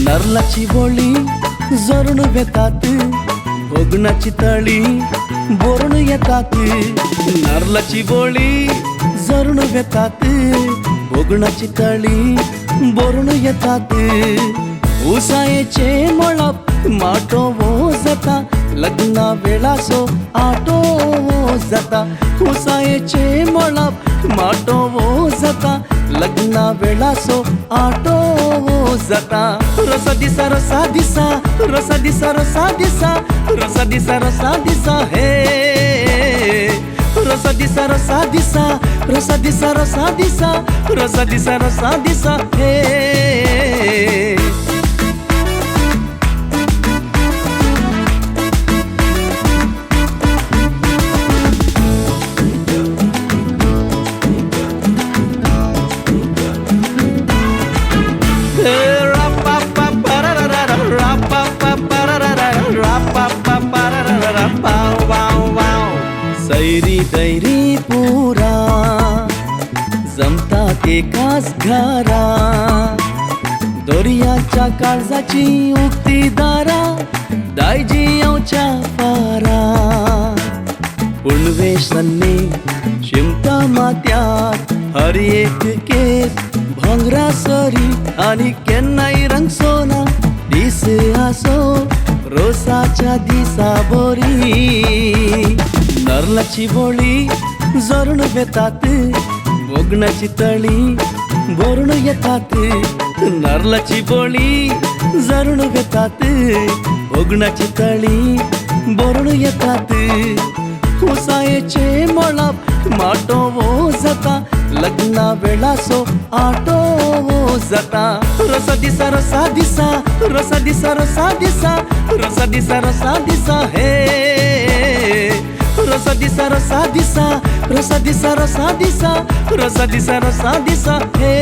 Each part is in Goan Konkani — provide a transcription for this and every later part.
नारलाची बोली जरून वेतात, भोगणाची तळी बोरून येतात. नारलाची बोली जरून वेतात, भोगणाची तळी बोरून येतात. उसायेचे मळप माटो वो जाता, लग्ना वेळासो आटो वो जाता. उसायेचे मळप माटो वो जाता, लग्ना वेळासो आटो वो जाता. रोसा दिसा रोसा दिसा रोसा दिसा रोसा दिसा रोसा दिसा रोसा दिसा हे, रोसा दिसा रोसा दिसा रोसा दिसा रोसा दिसा रोसा दिसा रोसा दिसा हे. सैरी दैरी पुरा जमतात एकाच घरा, दर्याच्या काळजाची उक्ती दारा दायजी येवच्या फारा. पुणवे सन्नी शिमता मात्याक हर एक केस भांगरा सरी आनी केन्नाय रंगसोना दीस आसो रोसाच्या दिसा बोरी. नारलाची बोली जरून वेतात, भोगणाची तळी बोरून येतात. नारलाची बोली जरून वेतात, भोगणाची तळी बोरून येतात. उसायेचे मळप माटो वो जाता, लग्ना वेळासो आटो वो जाता. रोसा दिसा रोसा दिसा रोसा दिसा रोसा दिसा रोसा दिसा रोसा दिसा हे, रोसा दिसा रोसा दिसा रोसा दिसा रोसा दिसा रोसा दिसा रोसा दिसा हे.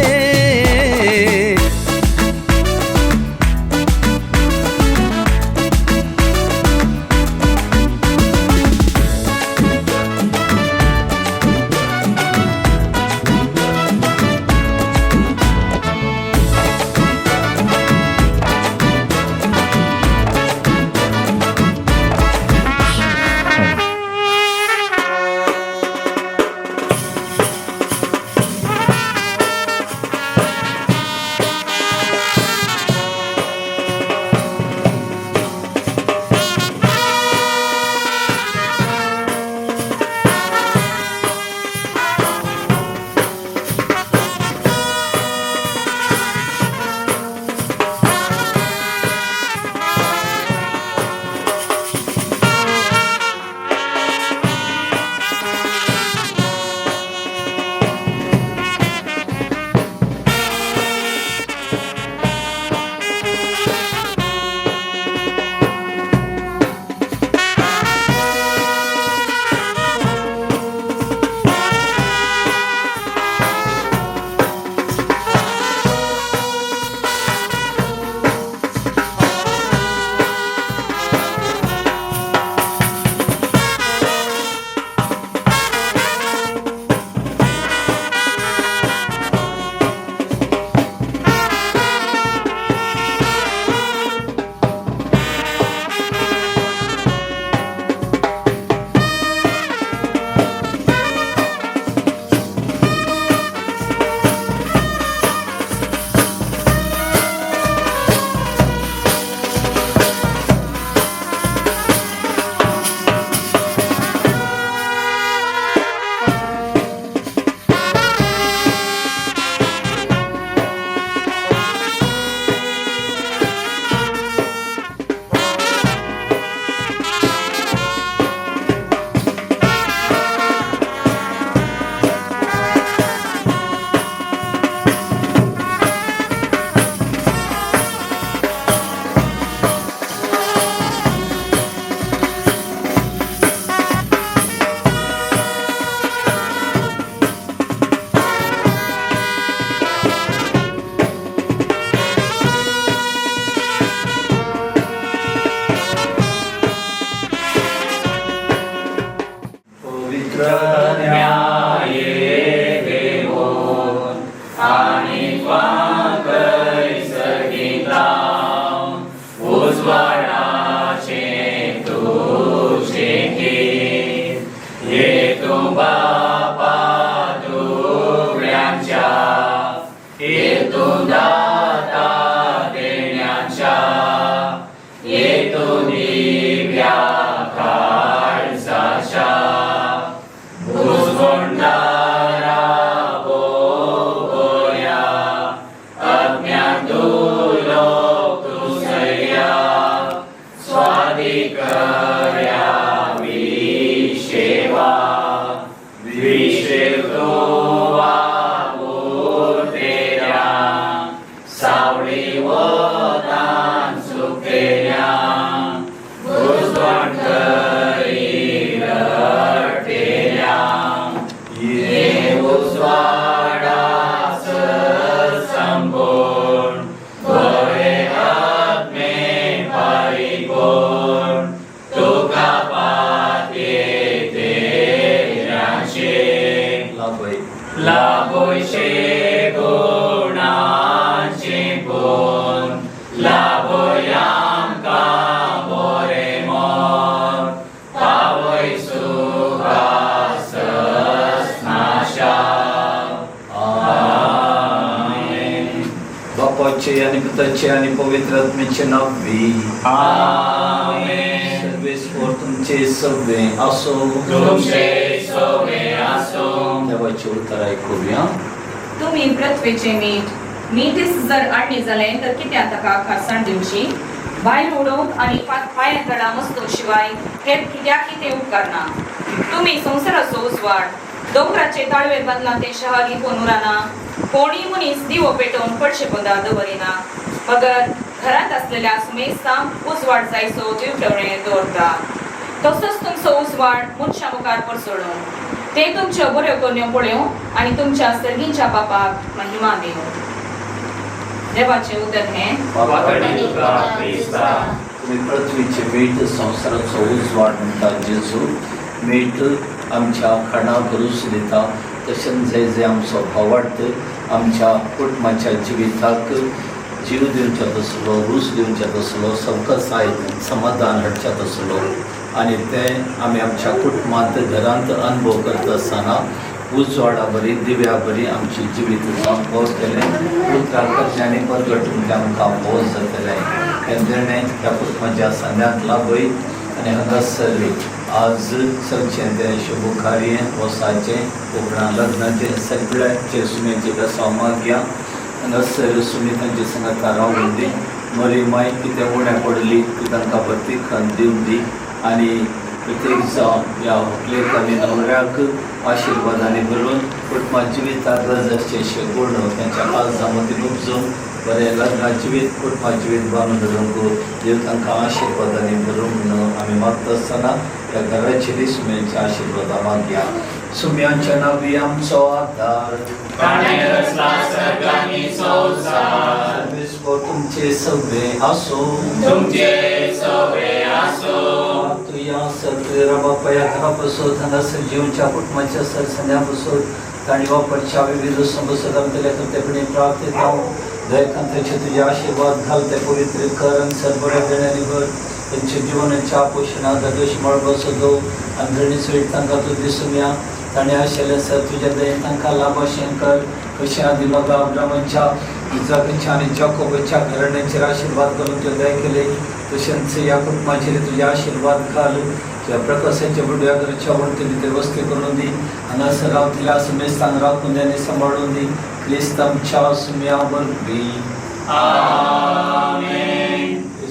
बापाचे आणि पिताचे आणि पवित्र आत्म्याचे नावे. आमेन. सर्वेस्पर तुमचे सवे असो. तुमचे सवे असो. देवाचे उतर ऐकूया. तुम्ही पृथ्वीचे मीठ. मीठच जर आडणी जालें तर कित्याक ताका खारसाण दिवची? भायर उडोवंक आनी पांया तडा मस्तो शिवाय हेर कित्याकय तें उपकारना. तुम्ही संवसाराचो उजवाड. दोंगराचे ताळवेर बांदलां तें शहर लिपोवन उरना. कोणीय मनीस दिवो पेटोवन पडशे पोंदा दवरिना, मगर घरांत आसलेल्या सुमेस्तांक उजवाड जायसो दिवटवणे दवरता. तसोच तुमचो उजवाड मनशां मुखार पसळूं, ते तुमच्यो बऱ्यो करण्यो पळोवं आनी तुमच्या सर्गींच्या बापाक महिमा दिवं. देवाचें उतर हें. वाकडी तुका क्रिस्ता. तुम्ही पृथ्वीचे मीठ, संवसाराचो उजवाड म्हणटा जेजू. मीठ आमच्या खाणाक रूच दिता, तशेंच जे जे आमचो भावार्थ आमच्या कुटुंबाच्या जिविताक जीव दिवच्या तसलो, रूच दिवच्या तसलो, सवकसाय समाधान हाडच्या तसलो. आनी तें आमी आमच्या कुटुंबांत घरांत अनुभव करता आसतना उजवाडा बरी दिव्या बरी आमची जिवीत जावंक पावतलें. उतरां करचें आनी परगट म्हणजे आमकां भोव जातलें. हें देणें ह्या कुटुंबाच्या सांद्यांत लाभय आनी हांगासर आज चलचें तें शुभ कार्य वसाचें उपरांत लग्नाचें सगळ्यांचे सुमेचे बेसांव मागया. हांगासर सुमी तांचे सांगाता रावून दी. मरी माय कितें उणें पडली ती तांकां भरती खण दिवन दी. आनी प्रत्येक जावन ह्या व्हंकलेक आनी न्हवऱ्याक आशिर्वादांनी भरून कुटुंबा जिविताक गरज आसचे गुण तांच्या काळजा मदीं उपजून बरें लग्ना जिवीत कुटुंबा जिवीत बांदून दवरूंक देव तांकां आशिर्वादांनी भरूंक म्हणून आमी मागता आसतना ह्या घराचेर सुम्यांच्या आशिर्वादां मागया. सुम्यांच्या नावी आमचो आदार. ताणें रचला सर्ग आनी संवसार. सर्वेस्पर तुमचे सवे असो. तुमचे सवे असो. तुया सर बापा घरा बसोत हांगासर जीवच्या कुटुंबाच्या सर संध्या बसोत तांणी वापरच्या विविध बसत आमतल्या कृतेपणी प्राप्त दयकांताचे तुझे आशीर्वाद घाल, ते पवित्र कर आणि सर बऱ्या देण्याने भर. त्यांच्या जीवनाच्या पोषणा दोश मळ बसतो आणि धरणी सयत तांकां तूं दिसूया. ताणें आशिल्लें सर तुज्या दयेन तांकां लाभाशें कर. कशें आदी बाबा अब्रामाच्या, इजाकाच्या आनी जाकोबाच्या घराण्याचेर आशिर्वाद करून तुवें दया केले, तशेंच ह्या कुटुंबाचेर तुजे आशिर्वाद घाल. तुज्या प्रकाशाच्या बुडव्या घरच्या वण्टीनी ते वस्ती करून दी. हांगासर रावतल्या समेस्तांक राखून दी आनी सांबाळून दी. क्रिस्त आमच्या सुम्या वरवीं. आमेन.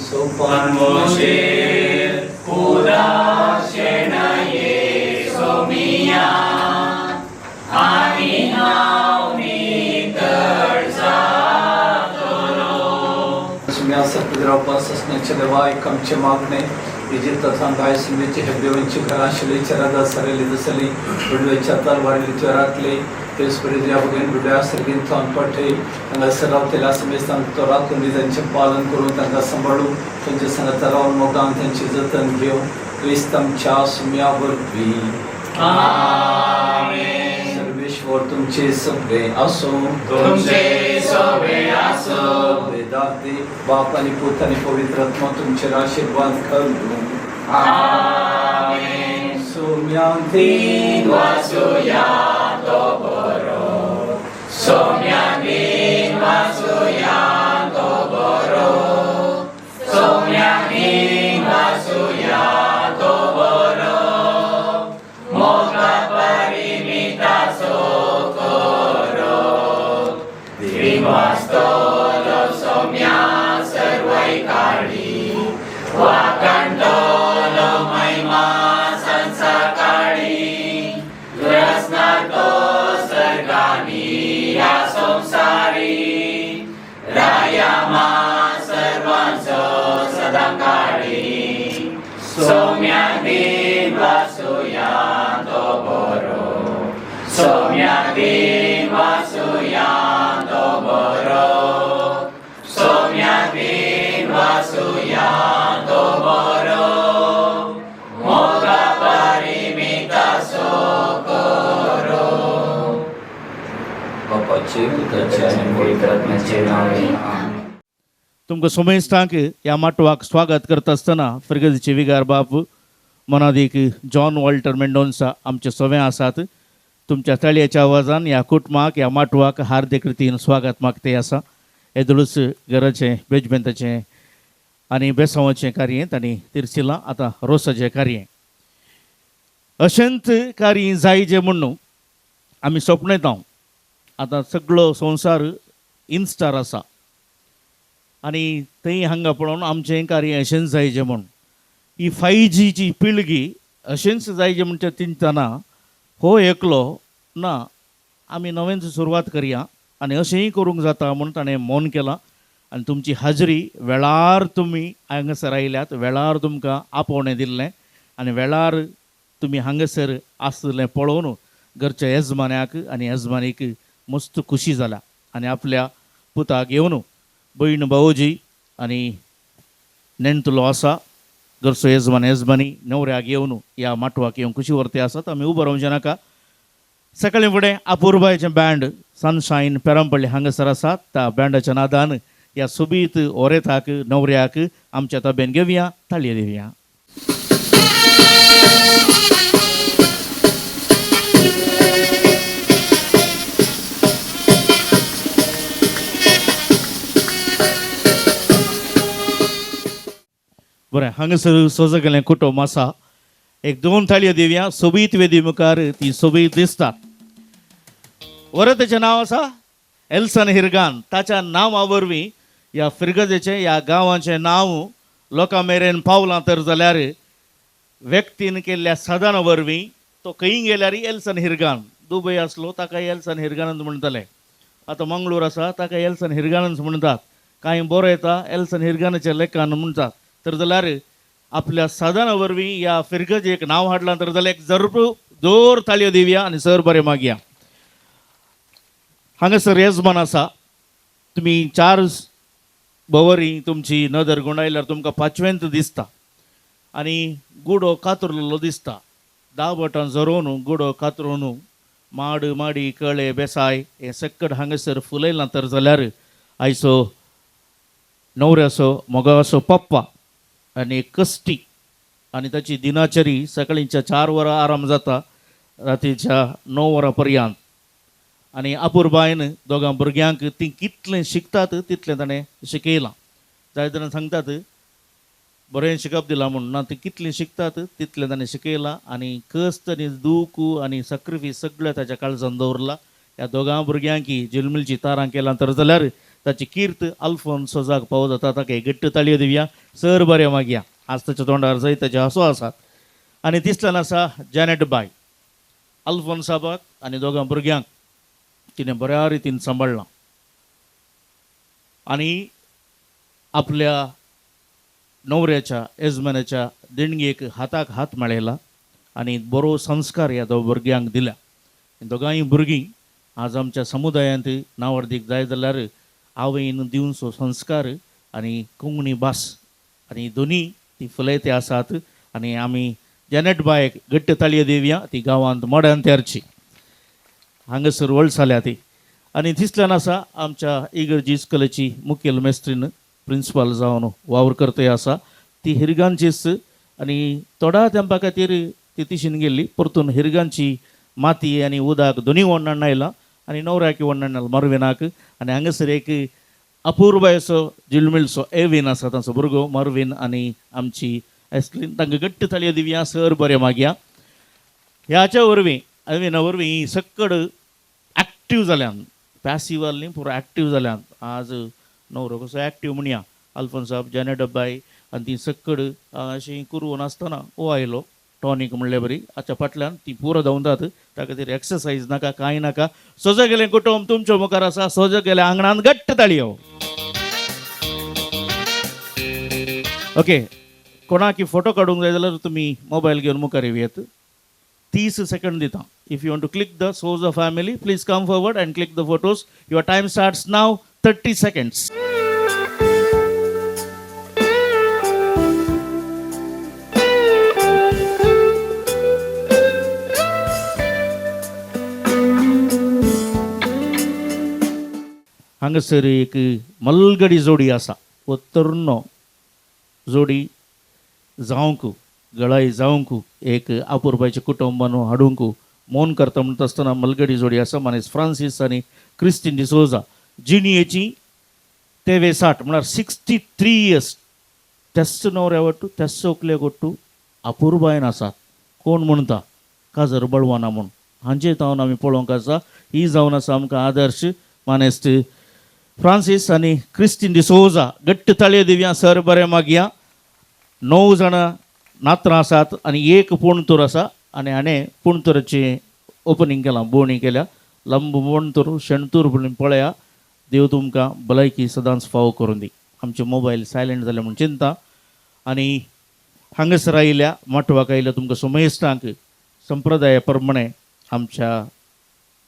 सोपान मोशेर उदाशेणये सोमिया आनी हांव नितळ जातलो. सुम्या सत्य ससण्याचे देवा एक आमचे मागणे. इजिप्तांत गाय सुमेचे हेब्देवांची घरां शिलेच्या राजा सरली दसली बुडव्याच्या तलवारीचे राखले तेच या बगेन बुडव्या सर्गीन थोन पठय. हांगासर रावतल्या समेस्तांक तो राखून दी, तांचें पालन करून तांकां सांबाळून तांचे सांगाता रावन मोगान तांचें जतन घेवन. क्रिस्त आमच्या सुम्या वरवीं. आमेन. सर्वेश्वर तुमचे सगळे असो. तुमचे सवे आसो. वेदांते बाप आणि पूत आणि पवित्र आत्मा तुमचे आशीर्वाद करू. आमेन. सोम्यांती वासुया तो बरो, सोम्यांनी वासुया तो बरो, सोम्यांनी वासुया तो बरो, मोगा परिमिताचो करो. दिवास्तलो सोम्या सर्वय काळी, वाकांटलो महिमा संसाकाळी, रसनातो सर्गानी ह्या संसारी, रायामा सर्वांचो सदां काळी. सोम्या दिन वासुया तो बरो, सोम्या दिन वासुया तो बरो, सोम्या दिन वासुया तो बरो, मोगा परिमिताचो करो. बापाचे, पुताचे आणि पवित्र आत्म्याचे नावे. तुमकां सोमेस्तांक ह्या माटवाक स्वागत करता आसतना फिर्गजीचे विगार बाप मोनादीक जॉन वॉल्टर मेंडोन्सा आमचे सोवे आसात. तुमच्या ताळयेच्या आवाजान ह्या कुटुंबाक, ह्या माटवाक हार्दिक रितीन स्वागत मागते आसा. येदोळूच घराचें बेजमेंताचें आनी बेसांवाचें कार्य तांणी तिरशिलां, आतां रोसाचें कार्य. अशेंच कार्य जायजें म्हूण आमी सपनेता. आतां सगळो संवसार इन्स्टार आसा आनी थंय हांगा पळोवन आमचें कार्य अशेंच जायजें म्हूण. ही 5Gची पिळगी अशेंच जायजें म्हणचे चिंतना हो एकलो ना, आमी नवेंच सुरवात करया आनी अशेंय करूंक जाता म्हूण ताणें मौन केलां. आनी तुमची हाजरी वेळार तुमी हांगासर आयल्यात, वेळार तुमकां आपोवणें दिल्लें आनी वेळार तुमी हांगासर आसलें पळोवन घरच्या येजमान्याक आनी येजमानीक मस्त खुशी जाल्या. आनी आपल्या पुताक घेवन भयण भावोजी आनी नेणटुलो आसा, घरचो येजमान येजमानी न्हवऱ्याक येवन ह्या माटवाक येवन खुशी व्हरते आसात. आमी उबो रावचें नाका. सकाळीं फुडें अपुरबायचें बँड सनशायन पेरमपल्ली हांगासर आसात. त्या बँडाच्या नादान ह्या सोबीत ओरेताक न्हवऱ्याक आमच्या ताब्यान घेवया, ताळये दिवया. बरें, हांगासर सजगलें कुटुंब आसा. एक दोन ताळयो दिवया. सोबीत वेदी मुखार ती सोबीत दिसतात. वरतेचें नांव आसा एल्सन हिरगान. ताच्या नांवा वरवीं ह्या फिरगजेचें, ह्या गांवाचें नांव लोकां मेरेन पावलां तर जाल्यार व्यक्तीन केल्ल्या साधना वरवीं तो खंय गेल्यार एल्सन हिरगान. दुबय आसलो ताका एल्सन हिरगानच म्हणटाले, आतां मंगळूर आसा ताका एल्सन हिरगानच म्हणटात, कांय बरो येता एल्सन हिरगानाच्या लेखान म्हणटात. तर जाल्यार आपल्या साधना वरवीं ह्या फिरगजेक नांव हाडलां तर जाल्यार एक जरप जोर ताळयो दिवया आनी सर बरें मागया. हांगासर येजमान आसा. तुमी चार भोंवरी तुमची नदर गुंडायल्यार तुमकां पांचवेंत दिसता आनी गुडो कातरलेलो दिसता. धा बोटां झरोवन गुडो कातरून माड माडी कळे बेसाय हें सक्कड हांगासर फुलयलां तर जाल्यार आयचो न्हवऱ्याचो मोगाचो पप्पा आनी कश्टी आनी ताची दिनाचरी सकाळींच्या 4 वरां आराम जाता रातीच्या 9 वरां पर्यंत. आनी अपुरबायन दोगां भुरग्यांक तीं कितलें शिकतात तितलें ताणें शिकयलां. जायते जाणां सांगतात बरें शिकप दिलां म्हूण, ना, तीं कितलें शिकतात तितलें ताणें शिकयलां आनी कश्ट आनी दूख आनी सक्रिफीस सगळें ताच्या काळजान दवरलां. ह्या दोगां भुरग्यांकी जिलमिलची तारां केलां तर जाल्यार ताची कीर्त अल्फोन्स सोजाक पावो जाता. ताका एक घट्ट ताळयो दिवया, सर बरें मागया. आज ताच्या तोंडार जंय ताचे हांसो आसात. आनी तिसल्यान आसा जॅनेट बाय. अल्फोन्साबाक आनी दोगां भुरग्यांक तिणें बऱ्या रितीन सांबाळ्ळां आनी आपल्या न्हवऱ्याच्या येजमानाच्या देणगेक हाताक हात मेळयला आनी बरो संस्कार ह्या दोग भुरग्यांक दिल्या. दोगांय भुरगीं आज आमच्या समुदायांत नांवार्दीक जाय जाल्यार आवयन दिवचो संस्कार आनी कोंकणी भास आनी दोनी ती फुलयते आसात. आनी आमी जेनेट बायक घट्ट ताळयो दिवया. ती गांवांत मोड्यान तेरची हांगासर वळसाल्या ती. आनी थिसल्यान आसा आमच्या इगर्जी इस्कॉलाची मुखेल मेस्त्रीन प्रिंसिपाल जावन वावर करतय आसा. ती हिरगांचीच आनी थोड्या तेंपा खातीर ती तिशीन गेल्ली, परतून हिरगांची माती आनी उदक दोनी वण्णान आयला आनी न्हवऱ्याक वण्णान आयला मर्विनाक. आनी हांगासर एक अपुर्बायेचो जिलमिलचो एवीन आसा तांचो भुरगो मर्विन आनी आमची एस्लिन. तांकां घट्ट ताळयो दिवया. सर बरें मागया. ह्याच्या वरवीं एविना वरवीं ही सक्कड एक्टीव जाल्यान, पॅसिव न्ही पुरो एक्टीव जाल्यान. आज न्हवरो कसो एक्टीव म्हणया अल्फोन्साब जेनेट बाय आनी ती सक्कड अशी कुरवून आसतना ओ आयलो टॉनीक म्हणले बरी हाच्या फाटल्यान ती पुरो धांवतात. त्या खातीर एक्सरसायज नाका कांय नाका. सोजो गेलें कुटुंब तुमच्या मुखार आसा. सोजो गेलें आंगणान घट्ट ताळयो. ओके, कोणाकी फोटो काडूंक जाय जाल्यार तुमी मोबायल घेवन मुखार येवयात. 30 सेकंड दिता. If you want to click the Souza family, please come forward and click the photos. Your time starts now, 30 seconds. हांगासर एक मलगडी जोडी आसा. हो तरुणो जोडी जावंक गळाय जावंक एक आपुरबायचें कुटुंबान हाडूंक मौन करता म्हणटा आसतना मलगडी जोडी आसा. मानेस फ्रांसीस आनी क्रिस्टीन डिसोजा. जिणयेची तेवे 60 म्हळ्यार 63 इयर्स. तेच न्हवऱ्या वट्टू तेच व्हंकले वट्टू अपुरबायेन आसात. कोण म्हणटा काजर बळवाना म्हूण, हांचे जावन आमी पळोवंक आसा. ही जावन आसा आमकां आदर्श मानेस्त फ्रांसीस आनी क्रिस्टीन डिसोजा. घट्ट ताळयो दिवया. सर बरें मागया. 9 जाणां नात्रां आसात आनी एक पोणतूर आसा. आनी हाणें पोणतुराचें ओपनींग केलां, बोणी केल्या. लंब बोणतूर शेणतूर म्हणून पळया. देव तुमकां भलायकी सदांच फावो करून दी. आमचे मोबायल सायलंट जाले म्हूण चिंता. आनी हांगासर आयिल्ल्या माटवाक आयिल्ल्या तुमकां सोमेस्तांक संप्रदाया प्रमाणे आमच्या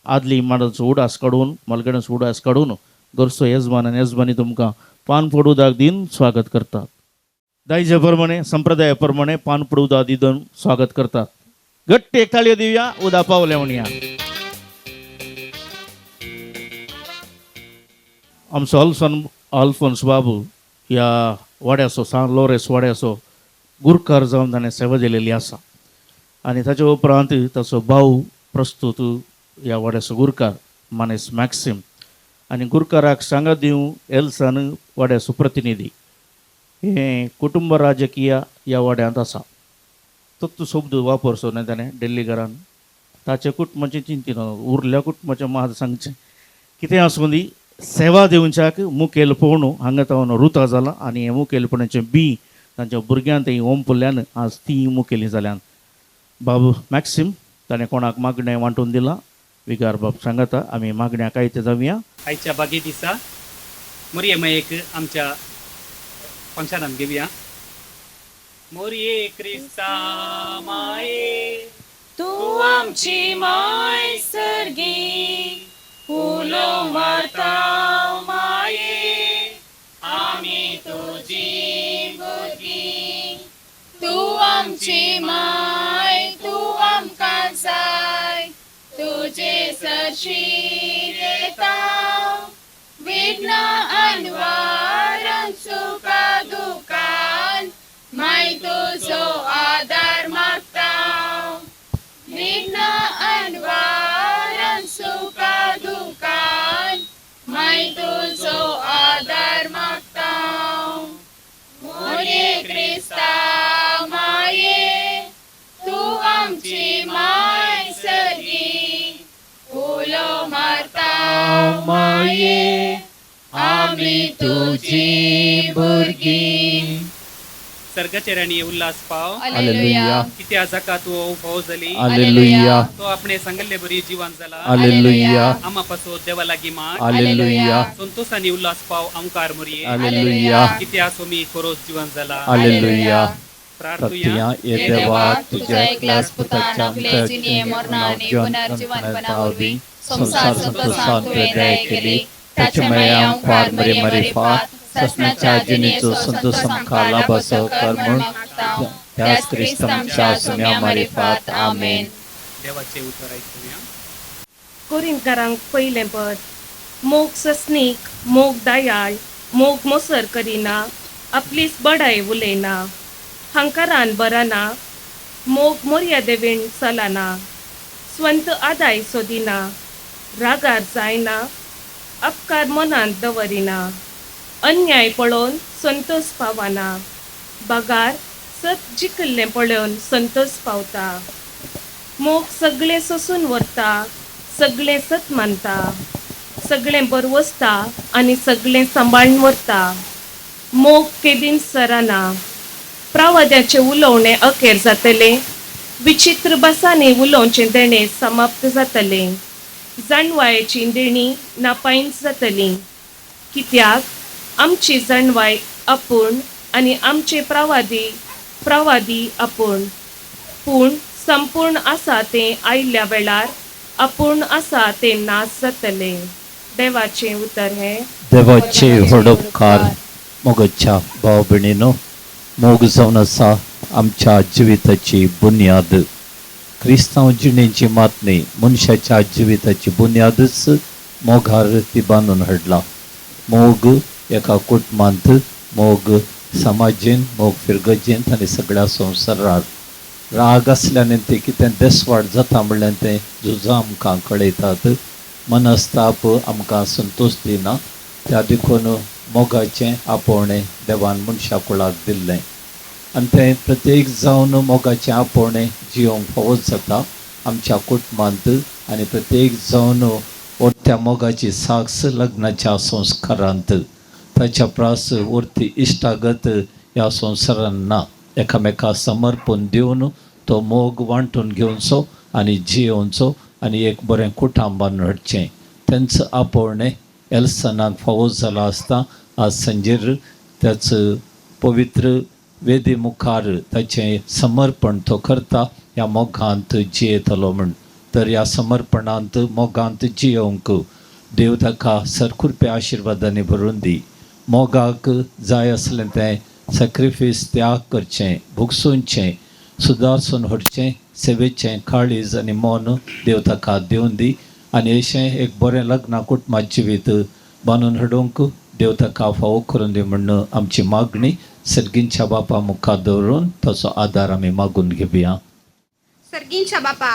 आदली माडाचो उडास काडून मलगण्याचो उडास काडून घरचो येजमान आनी येजमानी तुमकां पान पड उदक दिवन स्वागत करतात. दायजा प्रमाणे संप्रदाया प्रमाणे पान पड उदक दिवन स्वागत करतात. घट्ट एक ताळयो दिवया. उदा पावले म्हणया. आमचो अल्फोन्स बाबू ह्या वाड्याचो सान लोरेस वाड्याचो गुरकार जावन ताणें सेवा दिलेली आसा. आनी ताच्या उपरांत ताचो भाव प्रस्तूत ह्या वाड्याचो गुरकार मानेस मॅक्सिम. आनी गुरकाराक सांगात दिवं एल्सान वाड्याचो प्रतिनिधी. हें कुटुंब राजकीय ह्या वाड्यांत आसा. तत्व शब्द वापरचो न्हय ताणें दिल्ली घरान ताचें कुटुंबाचें चिंतीन उरल्या कुटुंबाचें मात सांगचें कितें आसूं दी. सेवा दिवच्याक मुखेल पोवणू हांगा तावन रुता जाला. आनी हें मुखेलपणाचें बी तांच्या भुरग्यान तें ओंपल्ल्यान आज तीं मुखेली जाल्यान. बाबू मॅक्सिम ताणें कोणाक मागणें वांटून दिलां. विगार बाब सांगता आमी मागण्या कायते जावया. आयच्या बागी दिसा मोरये मयेक आमच्या फंक्शनान घेवया. मोरये क्रिस्ता माये तूं आमची माय सर्गी, उलो मारता माये, आमी तुजी भुरगीं. तूं आमची माय, तूं आमकां जाय, तुजे सरशी येता विघ्न अनवारान सुखा दुखान माय तुजो आदार मागता. विघ्न अनवारान सुखा दुखान माय तुजो आदार मागता. मोरये क्रिस्ता माये, तूं आमची माय सर्गी, उलो मारता माये, आमी तुजी भुरगीं. सर्गाचे राणी उल्हास पाव. हालेलुया. कित्या जाका तूं भाव जाली. हालेलुया. तो आपणे सांगल्ले बरी जिवन जाला. हालेलुया. आमा पासो देवा लागीं माग. हालेलुया. संतोष आनी उल्हास पाव आमकार मोरये. हालेलुया. कित्या सोमी खोरोज जिवन जाला. हालेलुया. प्रार्थुया. हे देवा, तुझ्या एकल्याच पुताच्या आमच्या जिणे मरणा आनी पुनर्जीवनपणा वरवीं संवसार संतोषान तुवें दया केली. ताचे माया आमकार मरे मरिफात ससनाच्या जिणेचो संतोष आमकां लाभाचो कर म्हूण. त्याच क्रिस्त आमच्या सुम्या मारिफात. आमेन. देवाचे उतर आयकुया. कोरिंतकारांक पयलें पद. मोग सस्नीक, मोग दयाळ, मोग मोसर करिना, आपलीच बडाय उलयना, हंकारान बरना, मोग मर्यादेवीण चलना, स्वंत आदाय सोदिना, रागार जायना, अपकार मनांत दवरिना, अन्याय पळोवन संतोष पावना, बगार सत जिखल्लें पळोवन संतोष पावता. मोग सगळें सोसून व्हरता, सगळें सत मानता, सगळें बरवसता आनी सगळें सांबाळून व्हरता. मोग केदीन सराना. प्रावाद्याचें उलोवणें अखेर जातलें, विचित्र भासांनी उलोवचें देणें समाप्त जातलें, जाणवायेची देणी नापायंच जातली. कित्याक आमची जाणवाय आपूण आनी आमचे प्रवादी प्रवादी आपूण, पूण संपूर्ण आसा तें आयिल्ल्या वेळार आपूण आसा तें नाश जातलें. देवाचें उतर हें. देवाचे व्हड उपकार. मोगाच्या भाव भयणीनो, मोग जावन आसा आमच्या जिविताची बुन्याद. क्रिस्तांव जिणेची मात न्ही, मनशाच्या जिविताची बुन्यादच मोगार ती बांदून हाडला. मोग एका कुटुंबांत, मोग समाजेन, मोग फिरगजेंत आनी सगळ्या संवसारार. राग आसल्यान तें कितें देसवाड जाता म्हणल्यार तें झुजां आमकां कळयतात. मनस्ताप आमकां संतोश दिना. त्या देखून मोगाचें आपोवणें देवान मनशा कुळाक दिल्लें आनी तें प्रत्येक जावन मोगाचें आपोवणें जियोंक फावो जाता आमच्या कुटुंबांत आनी प्रत्येक जावन ओरत्या मोगाची साक्ष लग्नाच्या संस्कारांत. ताच्या प्रास उरती इश्टागत ह्या संवसारान ना. एकामेका समर्पण दिवन तो मोग वांटून घेवचो आनी जियोवचो आनी एक बरें कुटुंब बांदून हाडचें. तेंच आपोवणें एल्सनाक फावो जाला आसता आज संजेर त्याच पवित्र वेदी मुखार ताचें समर्पण तो करता ह्या मोगांत जियेतलो म्हूण. तर ह्या समर्पणांत मोगांत जियोवंक देव ताका सरकुरपे आशिर्वादांनी भरून दी. मोगाक जाय आसलें तें सॅक्रिफीस त्याग करचें, भोगसुनचें, सुदारसून व्हरचें सेवेचें काळीज आनी मन देव ताका दिवन दी आनी अशें एक बरें लग्न कुटुंबा जिवीत बांदून हाडूंक देव ताका फावो करून दी म्हूण आमची मागणी सर्गींच्या बापा मुखार दवरून ताचो आदार आमी मागून घेवया. सर्गींच्या बापा,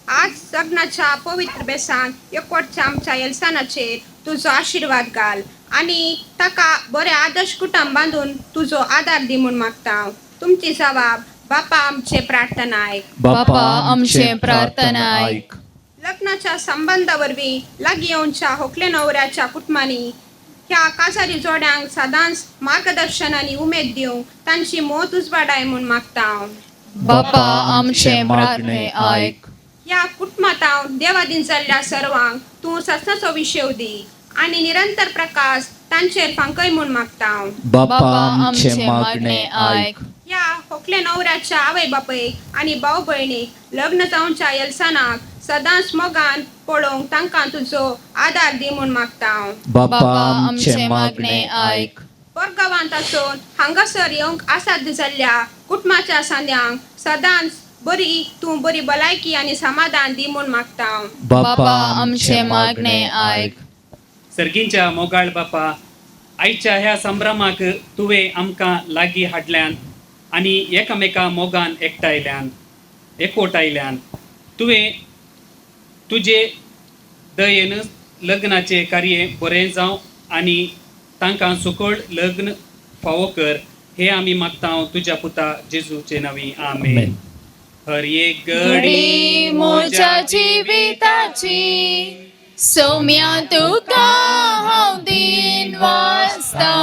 आज लग्नाच्या पवित्र बेसान एकवटच्या आमच्या एल्सानाचेर तुजो आशिर्वाद घाल आनी ताका बरें आदर्श कुटुंब बांदून तुजो आदार दी म्हूण मागता. तुमची जबाब बापा आमचे प्रार्थना आयक. बापा आमचे प्रार्थना आयक. लग्नाच्या संबंदा वरवीं लागीं येवच्या होकले नवऱ्याच्या कुटुंबांनी ह्या काजारी जोड्यांक सदांच मार्गदर्शन आनी उमेद दिवंक तांची मोत उजवाडाय म्हूण मागता. बापा आमचे मागणे आयक. ह्या कुटुंबांत देवादीन जाल्ल्या सर्वांक तूं ससनाचो विशेव दी आनी निरंतर प्रकाश तांचेर फांकय म्हूण मागता. बापा आमचे मागणे आयक. ह्या होकले नवऱ्याच्या आवय बापयक आनी भाव भयणीक लग्न जावच्या एल्सानाक सदांच मोगान पळोवंक तांकां तुजो आदार दी म्हूण मागता. बापा आमचे मागणे आयक. परगांवांत आसून हांगासर येवंक आसाध्य जाल्ल्या कुटुंबाच्या सांद्यांक सदांच बरी तूं बरी भलायकी आनी समाधान दी म्हूण मागता. बापा आमचे मागणे आयक. सर्गींच्या मोगाळ बापा, आयच्या ह्या संभ्रमाक तुवें आमकां लागीं हाडल्यान आनी एकामेका मोगान एकठांयल्यान एकवटायल्यान. तुवें तुजे दयेन लग्नाचें कार्य बरें जावं आनी तांकां सुकळ लग्न फावो कर हे आमी मागता तुज्या पुता जेजूचे नांवी. आमेन. हर एक घडी म्हज्या जिविताची सौम्या तुका हांव दिन वाचता,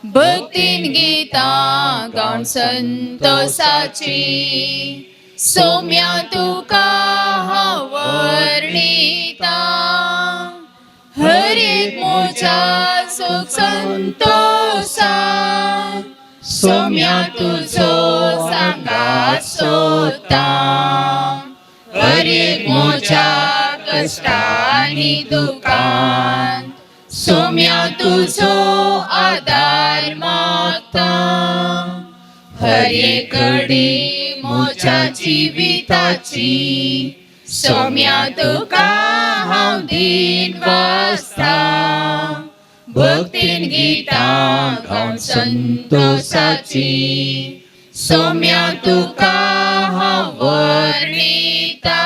भक्तीन गितां गावन संतोसाची सौम्या तुका हांव वर्णिता. हर एक म्हज्या सुख संतोसान सौम्या तुजो सांगात सोदता. हर एक म्हज्या कश्टांनी दुकान सौम्या तुजो आदार मागता. हर कडी मोच्या जिविताची सोम्या तुका हांव दीन वाचता भक्तीन गितां गावन संतोषाची सोम्या तुका हांव वर्णिता.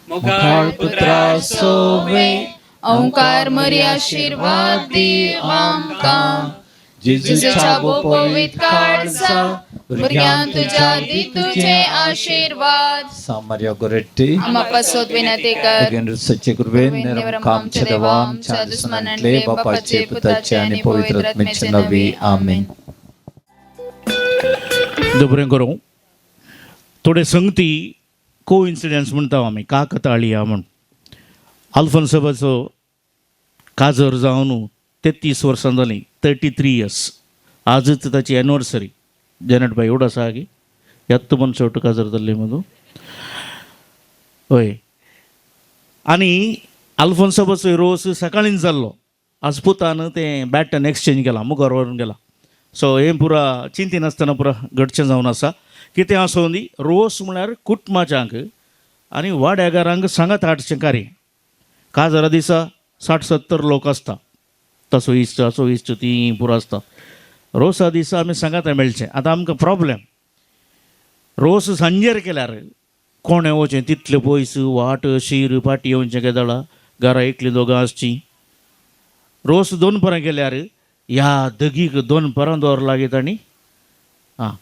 मोगाळ पुत्रा सोवे ओंकार मरी आशीर्वाद दी आमकां. जेजूच्या जेजूच्या पवित्र काळजा भुरग्यां तुज्या दी तुझे आशीर्वाद. सामर्या गोरेट्टी आम्हा पासत विनंती कर. भुरग्यांनी सच्चे कृपेन निरंक आमच्या देवा आमच्या दुस्मनांतले बापाचे पुताचे आनी पवित्र आत्म्याचे नावे आमेन. बरें करूं थोडे संगती को इन्सिडन्स म्हणटा आमी काकताळिया म्हण. आल्फोन्सबाचो काजर जावन 33 वर्सां जालीं, 33 इयर्स. आजच ताची एनिवर्सरी. जेनेट बाय एवढो आसा की येत्त म्हण शेवट काजर जाल्ली मदू हय. आनी आल्फोन्सबाचो रोस सकाळींच जाल्लो. आज पुतान तें बॅटन एक्सचेंज केलां, मुखार व्हरून गेला. सो हें पुरा चिंतिनासतना पुरा घडचें जावन आसा. कितें आसूं दी, रोस म्हळ्यार कुटुंबाच्यांक आनी वाड्यागारांक सांगात हाडचें कार्य. काजरा दिसा 60-70 लोक आसता, तसो इश्ट असो इश्ट ती पुरो आसता. रोसा दिसा आमी सांगात मेळचें. आतां आमकां प्रॉब्लेम रोस सांजेर केल्यार कोणें वचें तितले पयस वाट शीर पाटी येवचें केदळा घरा एकलीं दोगां आसचीं. रोस दोन परां केल्यार ह्या दगीक 2 परां दवरला लागीं तांणी आं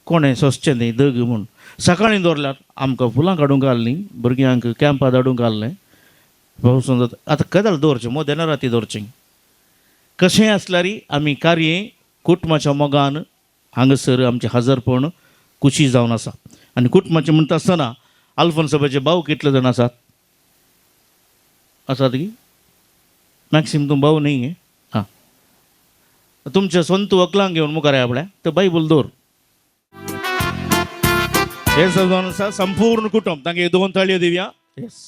कोणें सोंसचें न्ही दग म्हूण. सकाळीं दवरल्यार आमकां फुलां काडूंक घाललीं, भुरग्यांक कॅम्पार धाडूंक घाललें. पावसून जाता आतां केदळ दवरचें मोदेना राती दवरचें. कशेंय आसल्यार आमी कार्य कुटुंबाच्या मोगान हांगासर आमचें हजरपण खुशी जावन आसा. आनी कुटुंबाचें म्हणटा आसतना आल्फोन्सबाचे भाव कितले जाण आसात? आसात की मॅक्सिम तूं भाव न्ही? हां, तुमच्या स्वंत वकलांक घेवन मुखार आपल्या तर बायबल दवर. हें जावन आसा संपूर्ण कुटुंब. तांगे 2 ताळयो दिवया. येस.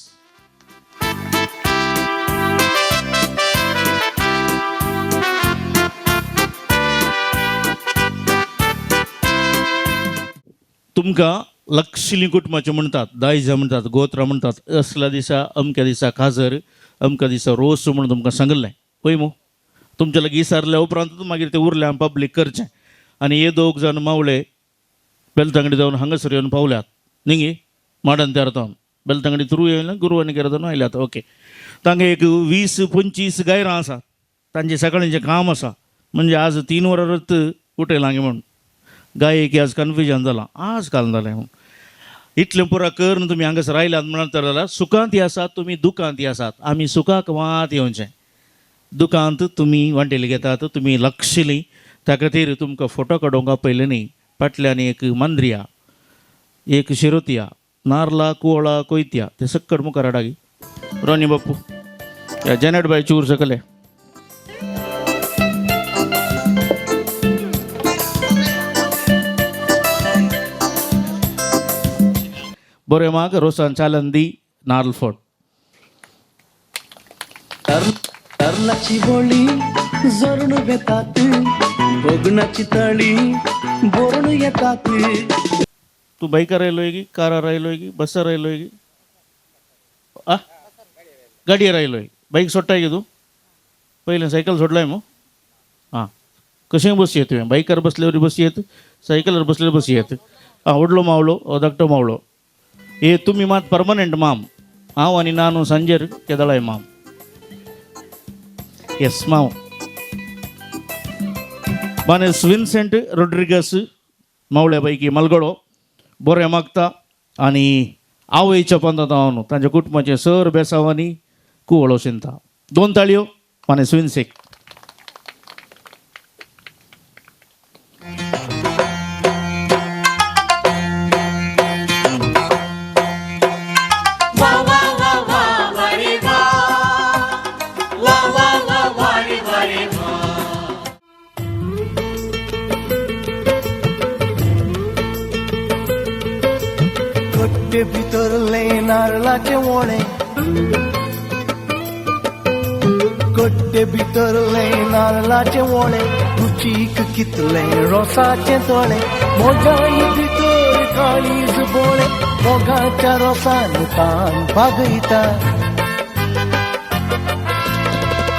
तुमकां लक्षिली कुटुंबाचें म्हणटात, दायजां म्हणटात, गोत्रां म्हणटात. असल्या दिसा अमक्या दिसा काजर, अमक्या दिसा रोस म्हणून तुमकां सांगिल्लें पळय मू. तुमच्या लागीं विचारल्या उपरांत मागीर तें उरलें आमी पब्लीक करचें. आनी हे दोग जाण मावळे बेलतांगडी जावन हांगासर येवन पावल्यात न्ही, माडन तयार जावन बेलतांगडी थ्रू येयलें गुरू आनी केरतान आयल्यात. ओके, तांगे एक 20-25 गायरां आसात. तांचें सकाळींचें काम आसा. म्हणजे आज 3 वरांच उठयलां म्हूण गायकी आज कन्फ्युजन जालां, आज काल जालें म्हूण. इतलें पुरा करून तुमी हांगासर आयल्यात म्हणत जाल्यार सुखांत आसात तुमी, दुखांत आसात. आमी सुखाक वात येवचें, दुकांत तुमी वांटेली घेतात, तुमी लक्षली. त्या खातीर तुमकां फोटो काडूंक आपयलें न्ही. फाटल्यान एक मांद्रिया, एक शिरोतिया, नारला कुवळा कोयत्या ते सक्कड मुखार हाडागी. रोनी बाप्पू ह्या जेनेट बाय चूर सकले. बरें माग रोसान चालन दी नारल फोड. तारलाची होळी जोरण वेतात, भोगणाची तळी बोरण येतात. तूं बायकार आयलोय की कारार आयलोय की बसार आयलोय की आ गाडयेर आयलोय? बायक सोडटाय की तूं? पयलें सायकल सोडलाय मू? आं, कशेंय बसये तुवें, बायकार बसल्यावर बसयेत, सायकलार बसल्यार बसयेत. आं, व्हडलो मावलो हो धाकटो मावलो. हे तुमी मात परमनंट माम. हांव आनी नानू सांजेर केदळाय माम. येस माव. मानेस विन्सेंट रोड्रिगस मावळ्या पैकी मलगडो बरें मागता आनी आवयच्या पंदांत हांव तांच्या कुटुंबाचें सर बेसांवांनी कुवळो शिंता. 2 ताळयो मानेस विन्सेक. कट्टे भितरले नारळाचे वोळे, कट्टे भितरले नारळाचे वोळे, रुचीक रुचीक कितलें रोसाचें तोळें मोगाय भितर काळीज बोळें मोगाच्या रोसान तान भागयता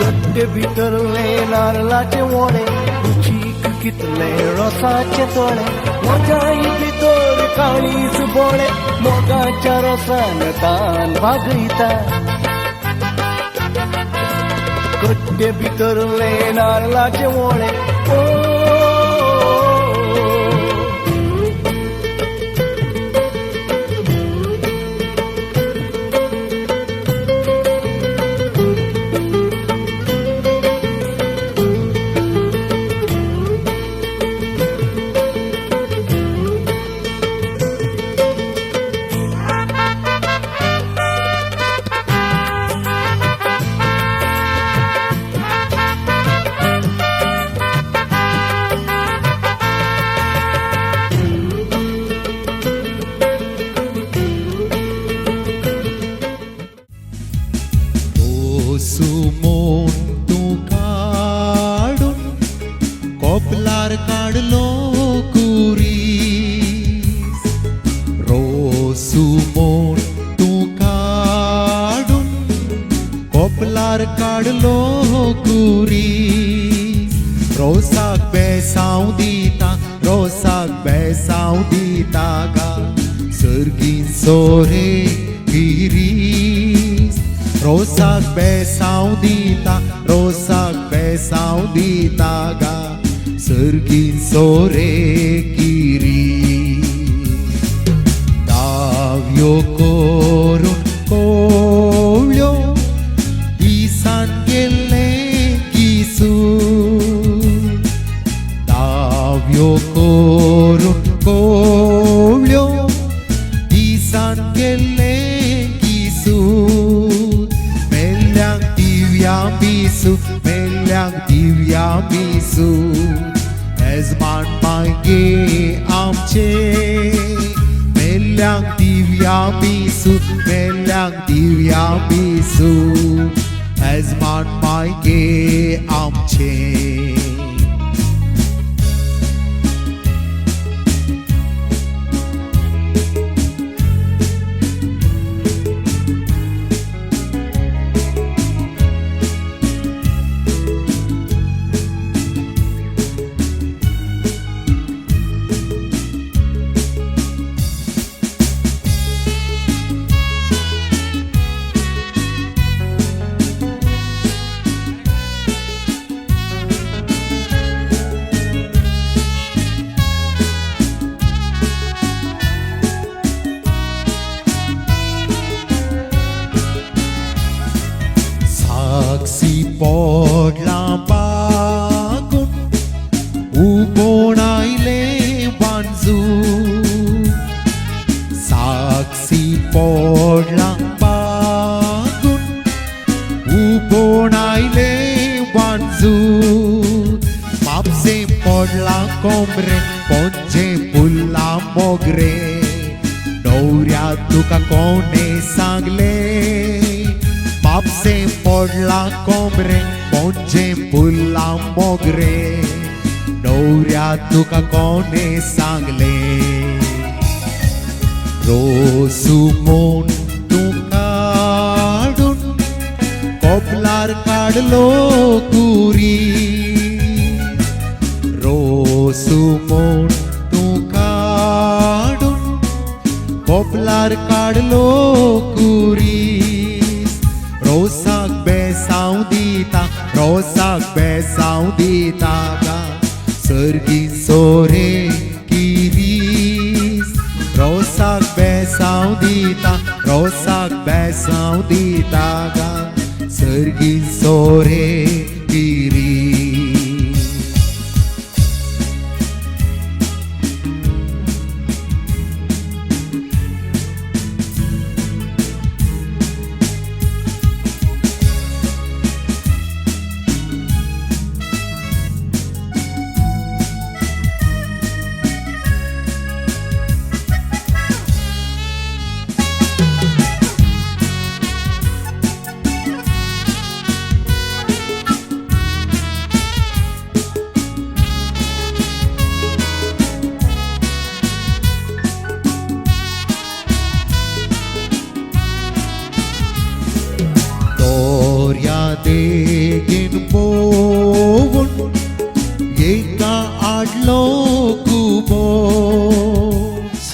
कट्टे भितरलें नारलाचें वोळें रुचीक कितलें रोसाचें तोळें मोगाय भितर काळीज बोळें मोगाच्या रोसान तान भागयता कट्टे भितरलें नारलाचें वोळें ओ सुमोन तूं काडून कोपलार काडलो कुरीस रोसुमोन तूं काडून कोपलार काडलो कुरीस रोसाक बेसांव दिता रोसाक बेसांव दिता गा सर्गीन सोरे गिरीस रोसाक बेसांव दिता रोसाक बेसांव दिता गा सर्गीन सोरे किरीस दाव्यो करून कोवळ्यो दिसान गेल्लें किसू दाव्यो करून कोवळ्यो दिसान गेल्लें किसू मेल्ल्यांक दिव्या मिसू मेल्ल्यांक दिव्या मिसू एजमान मागे आमचे मेल्ल्यांक दिव्या मिसू मेल्ल्यांक दिव्या मिसू एजमान मागे आमचे. साक्षी पडला बागून उबोण आयलें वांजू साक्षी पडला बागून उबोण आयलें वांजू म्हापशें पडला कोमरे पोंजे फुल्ला मोगरे न्हवऱ्या तुका कोणें सांगलें म्हापशें पडला कोमरे पोंजे फुल्ला मोगरे न्हवऱ्या तुका कोणें सांगलें रोसुमोन तूं काडून कोपलार काडलो कुरीस रोसुमोन तूं काडून कोपलार काडलो कुरीस रोसाक बेसांव दिता रोसाक बेसांव दिता गा सर्गीन सोरे किरीस रोसाक बेसांव दिता रोसाक बेसांव दिता गा सर्गीन सोरे किरीस.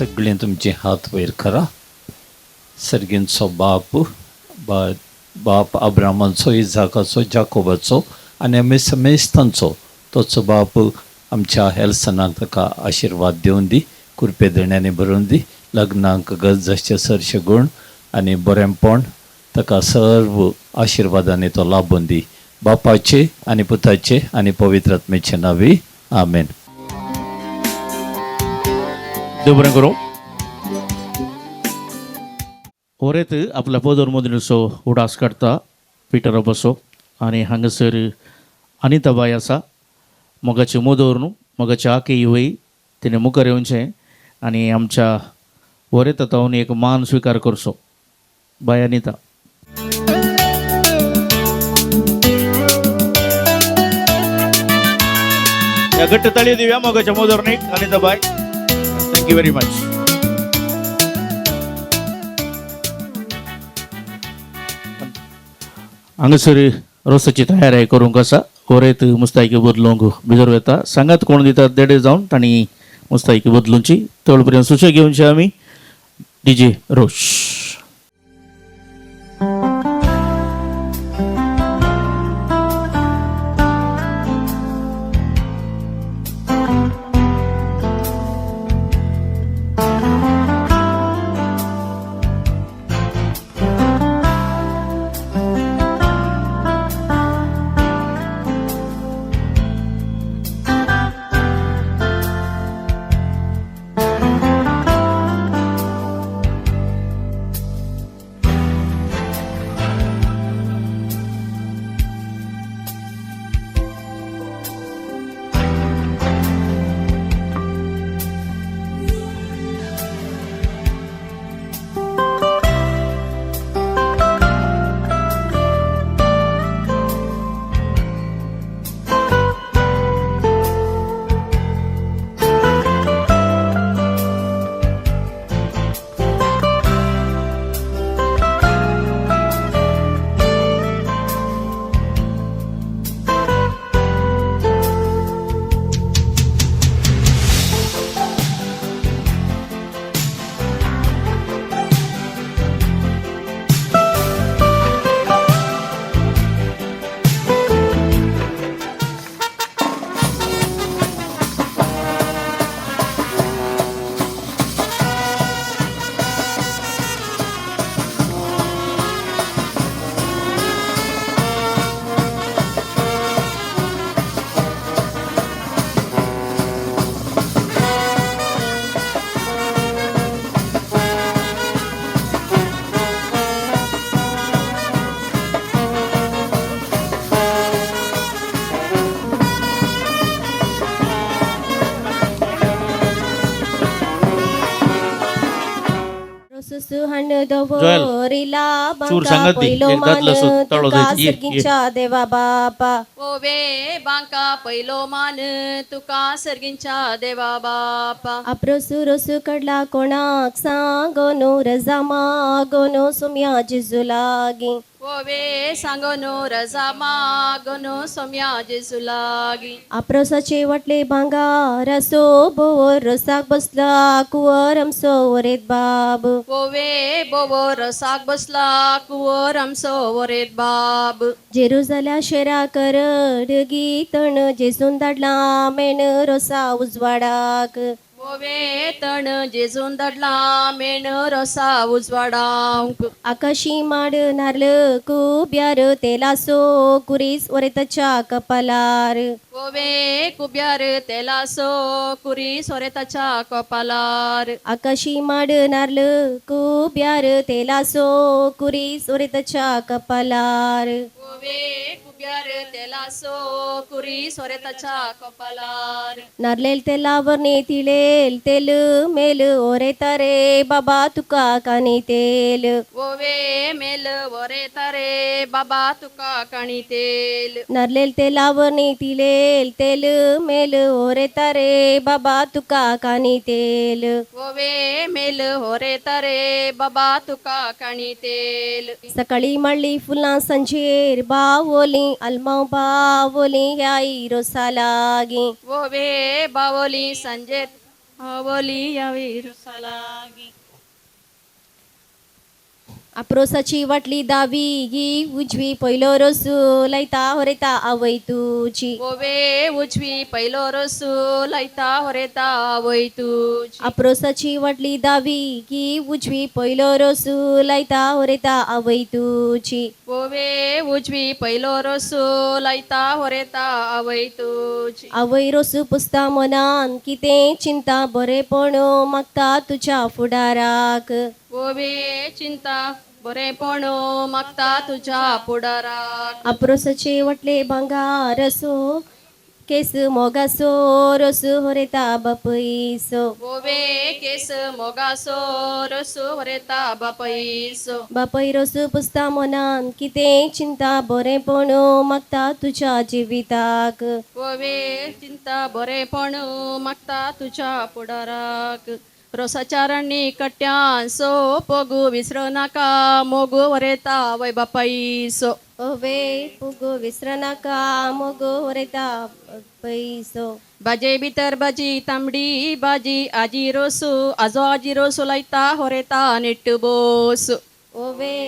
सगळीं तुमचे हात वयर करा. सर्गींचो बाप बाप अब्रामाचो, इजाकाचो, जाकोबाचो आनी आमी समेस्तांचो तोचो बाप आमच्या हेल्सनाक ताका आशिर्वाद दिवन दी, कुरपे देण्यांनी भरून दी, लग्नाक गरज आसचे सरशे गूण आनी बरेंपण ताका सर्व आशिर्वादांनी तो लाबून दी. बापाचे आनी पुताचे आनी पवित्र आत्म्याचे नांवी आमेन. देव बरें करूं. होरेत आपल्या पदर मदींचो उडास काडटा पिटर बसो आनी हांगासर अनिताबाय आसा. मोगाचे मोदोर न्हू, मोगाचे आके वय तिणें मुखार येवचें आनी आमच्या वरेता तावन एक मान स्विकार करचो. बाय अनिता. ह्या घट्ट ताळयो दिवया मोगाच्या मोदोरणीक अनिताबाय. Thank you very much. हांगासर रोसाची तयारी करूंक आसा. वरेत मुस्तायकी बदलूंक भितर वता. सांगात कोण दितात देडे जावन तांणी मुस्तायकी बदलुची. तोळ पर्यंत सुशेग घेवचे आमी. डीजे रोश. दवरिला चूर बांका सांगात दी, पयलो एक मान दादलो सो ताळो तुका जायत. ये, ये. सर्गींच्या देवा बापा. ओवे बांका पयलो मान तुका सर्गींच्या देवा बापा. आपरोसु रोसु कडला कोणाक सांगोनु रजा मागोनु सुम्या जेजू लागीं. ओवे सांगोनु रजा मागोनु सोम्या जेजू लागीं. आपरोसाचे वाटले भांगार असो बोवर रोसाक बसला कुंवर आमचो वरेत बाब. ओवे बोवो रसाक बसला कुंवर आमचो वरेत बाब. जेरुजाल्या शेरा करड गीतण जेजून धाडला मेण रोसा उजवाडाक. ओवे तण जेजून धाडला मेण रोसा उजवाडांक. आकाशी माड नारल कुब्यार तेलासो कुरीस वरेताच्या कपालार. ओवे कुब्यार तेलासो कुरी सोरेताच्या कपालार. आकाशी माड नारल कुब्यार तेलासो कुरीस वरेताच्या कपालार. ओवे कुब्यार तेलासो कुरी सोरेताच्या कपालार. नारलेल तेलावर तिळेल तेल मेल ओरेता रे बाबा तुका कानी तेल. ओवे मेल ओरेता रे बाबा तुका काणी तेल. नारलेल तेलावर तिळेल तेल मेल ओरेता रे बाबा तुका कानी तेल. ओवे मेल ओरेता रे बाबा तुका काणी तेल. सकाळी माळली फुलां सांजेर बावोली आलमाव बावोली ह्या रोसा लागीं. ओवे बावोली सांजेर पावली यावी रोसा लागी. आपरोसाची वाटली दावी गी उजवी पयलो रोसू लायता होरेता आवय तुजी. ओवे उजवी पयलो रोसू लायता होरेता आवय तुजी. आपरोसाची वाटली दावी गी उजवी पयलो रोसू लायता होरेता आवय तुजी. ओवे उजवी पयलो रोसू लायता होरेता आवय तुजी. आवय रोसू पुसता मनान कितें चिंता बरेपण मागता तुज्या फुडाराक. ओवे चिंता बरेपण मागता तुज्या फुडाराक. आपरोसाचे वाटले भांगार असो केस मोगासो रोसू होरेता बापयसो. ओवे केस मोगासो रोसू होरेता बापयसो. बापय रोसू पुसता मनान कितें चिंता बरेपण मागता तुज्या जिविताक. ओवे चिंता बरेपण मागता तुज्या फुडाराक. रोसाच्या राणी कट्ट्यान सो पोगू विसरू नाका मोगू वरेता वय बापायसो. ओवे पुगो विसरनाका मोगो होरेता बापयसो. भाजे भितर भाजी तांबडी भाजी आजी रोसू आजो आजी रोसू लायता होरेता नेट्ट बोस. ओवे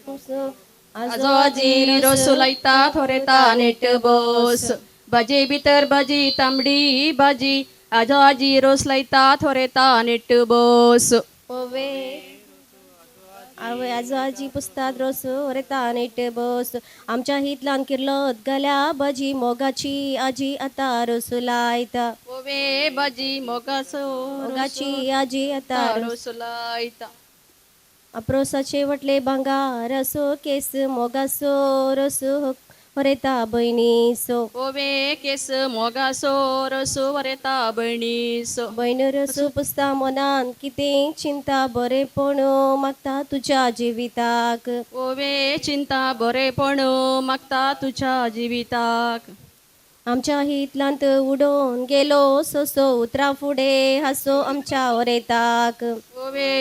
पुसो आजो आजी रोसू लायता होरेता नेट्ट बोस. भाजे भितर भाजी तांबडी भाजी आजो आजी रोस लायता थोरेता नेट्ट बोस. ओवे आवय आजो आजी पुसतात रोस होरेता नेट बोस. आमच्या हितलान किर्लोत गल्या भाजी मोगाची आजी आतां रोसू लायता. ओवे भाजी मोगासो मोगाची आजी आतां रोस रोसू लायता. आपरोसाचे वटले भांगार असो केस मोगासो रोसू होरेता भयणीसो. ओवे केस मोगासो रोसू वरेता भयणीसो. भयण रोसू पुसता मनान कितें चिंता बरेपण मागता तुज्या जिविताक. ओवे चिंता बरेपण मागता तुज्या जिविताक. आमच्या हितलांत उडोवन गेलो सोसो उतरां फुडें हांसो आमच्या होरेताक. ओवे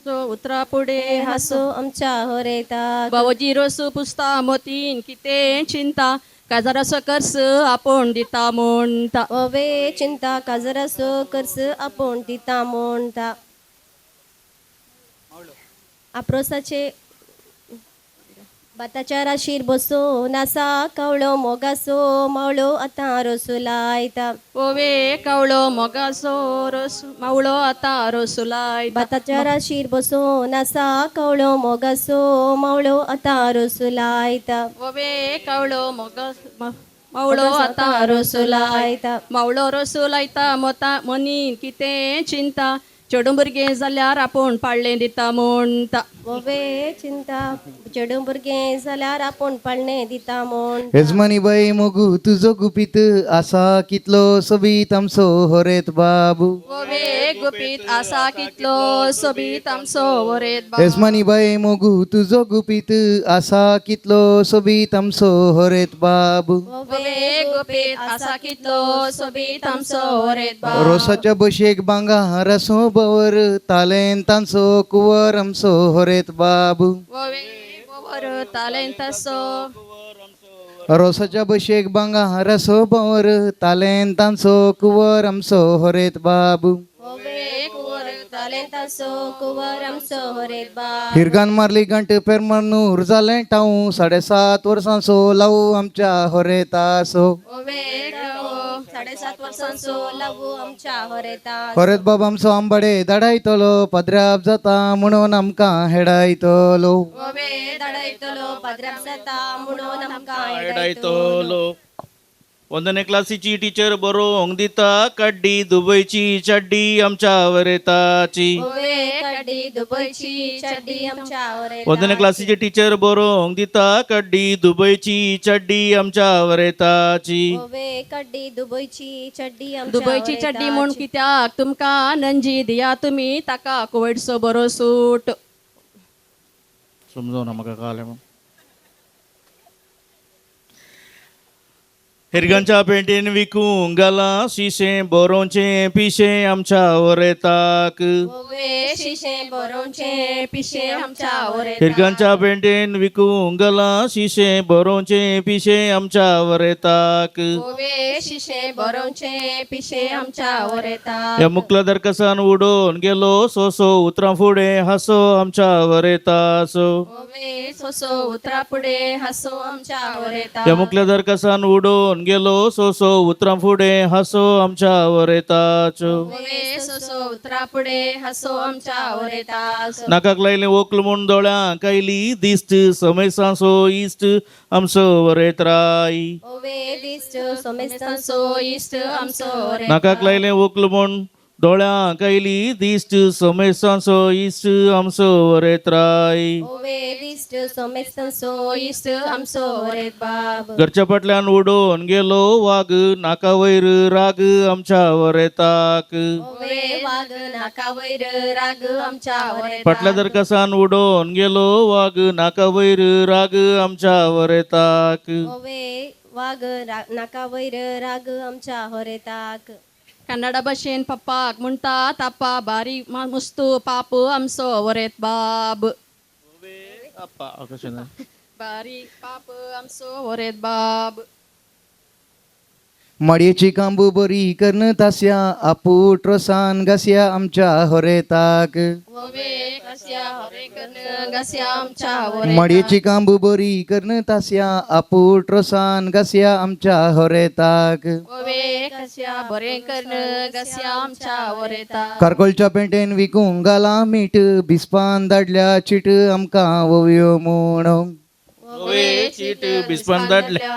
सो उतरा फुडें हांसो हांसो आमच्या होरेताक. बावजी रोसू पुसता मोतीन कितें चिंता काजाराचो कर्स आपूण दिता म्हणटा. ओवे चिंता काजराचो कर्स आपूण दिता म्हणटा. आपरोसाचे भाताच्या राशीर बसून आसा कावळो मोगासो मावळो आतां रोसू लायता. ओवे कावळो मोगासो रोस मावळो आतां रोसू लायता. भाताच्या राशीर बसून आसा कावळो मोगासो मावळो आतां रोसू लायता. ओवे कावळो मोगा मावळो आतां रोसू लायता. मावळो रोसू लायता मोता मनीन कितें चिंता चेडूं भुरगें जाल्यार आपूण पाळणें दिता म्हणटा. ओवे चिंता चेडूं भुरगें जाल्यार आपूण पाळणें दिता म्हण. येजमानी बाई मोगू तुजो गुपीत आसा कितलो सोबीत आमचो होरेत बाबू. ओवे गुपीत आसा कितलो सोबीत आमचो वरेत बाबू. येजमानी बाई मोगू तुजो गुपीत आसा कितलो सोबीत आमचो होरेत बाबू. ओवे गुपीत आसा कितलो सोबीत आमचो वरेत बाबू. रोसाच्या बशेक बांगा रसो बवर तालेन तांचो कुंवर आमचो होरेत बाबू. ओवे वर तालेंतासो रोसाच्या बशेक बांगा रसो बवर तालेन तांचो कुंवर आमचो होरेत बाबू. ओवे कुंवर तालेंतासो कुंवर आमचो होरेत बाबू. हिरगान मारली घंट पेरमनूर जालें टाऊ 7.5 वर्सांचो लावू आमच्या होरेतासो. ओवे 7.5 वर्सांचो लावू आमच्या होरेता. होरेत बाब आमचो आंबाडे धाडायतलो पदराप जाता म्हणून आमकां हेडायतलो. ओवे धाडायतलो पाद्राप जाता म्हणून आमकां हेडायतलो. वंदने क्लासीची टीचर बरोवंक दिता कड्डी दुबयची चड्डी आमच्या वरेताची. ओवे कड्डी दुबयची चड्डी आमच्या होरेता. वंदने क्लासीची टीचर बरोवंक दिता कड्डी दुबयची चड्डी आमच्या वरेताची. ओवे कड्डी दुबयची चड्डी आमच्या दुबयची चड्डी म्हूण कित्याक तुमकां नंजी दिया तुमी ताका कुवैटचो बरो सूट. समजून म्हाका कळ्ळें म्हूण. हिरगांच्या पेंटीन विकूंक घालां शिशें बरोवचें पिशें आमच्या वरेताक. ओवे शिशें बरोवचें पिशें आमच्या वरेताक. हिरगांच्या पेंटेन विकूंक गला शिशें बरोवचें पिशें आमच्या वरेताक. ओवे शिशें बरोवचें पिशें आमच्या वरेताक. ह्या मुकल्या दरकसान उडोवन गेलो सोसो उतरां फुडें हासो आमच्या वरेताचो. ओवे सोसो उतरा फुडें हासो आमच्या वरेताक. ह्या मुकल्या दरकसान उडोवन गेलो सोसो उतरां फुडें हासो आमच्या वरेताचो. ओवे सोसो उतरा फुडें हासो आमच्या वरेताचो. नाकाक लायलें वोक्ल म्हूण दोळ्यांक आयली दिश्ट समेसांसो इश्ट आमचो वरेत्राय. ओवे दिश्ट सोमेस्तांसो सोमेस्तांचो इश्ट आमचो वरेताक. नाकाक लायलें वोक्ल म्हूण दोळ्यांक आयली दिश्ट समेसांसो इश्ट आमचो वरेत्राय. ओवे दिश्ट सोमेस्तांसो इश्ट आमचो वरेत बाब. घरच्या फाटल्यान उडोवन गेलो वाग नाका वयर राग आमच्या वरेताक. ओवे वाग नाका वयर राग आमच्या वरेताक. फाटल्या दरकसान उडोवन गेलो वाग नाका वयर राग आमच्या वरेताक. ओवे वाग नाका वयर राग आमच्या होरेताक. कन्नडा भाशेन पप्पाक म्हणटा ताप्पा बारी मुस्तू पाप आमचो वरेत बाब. बारी पाप आमचो वरेत बाब. माडयेची कांबू बरी करन तास्या आपूट रोसान घासया आमच्या होरेताक. ओवे कस्या हरे कर्ण घस्या आमच्या वरेताक. माडयेची कांबू बरी करन तास्या आपूट रोसान घासया आमच्या होरेताक. ओवे कस्या बरें कर्ण घस्या आमच्या वरेताक. कारकोलच्या पेंटेन विकूंक घाला मीठ बिस्पान धाडल्या चीट आमकां ओवयो म्हूण. ओवे चीट बिस्पान धाडल्या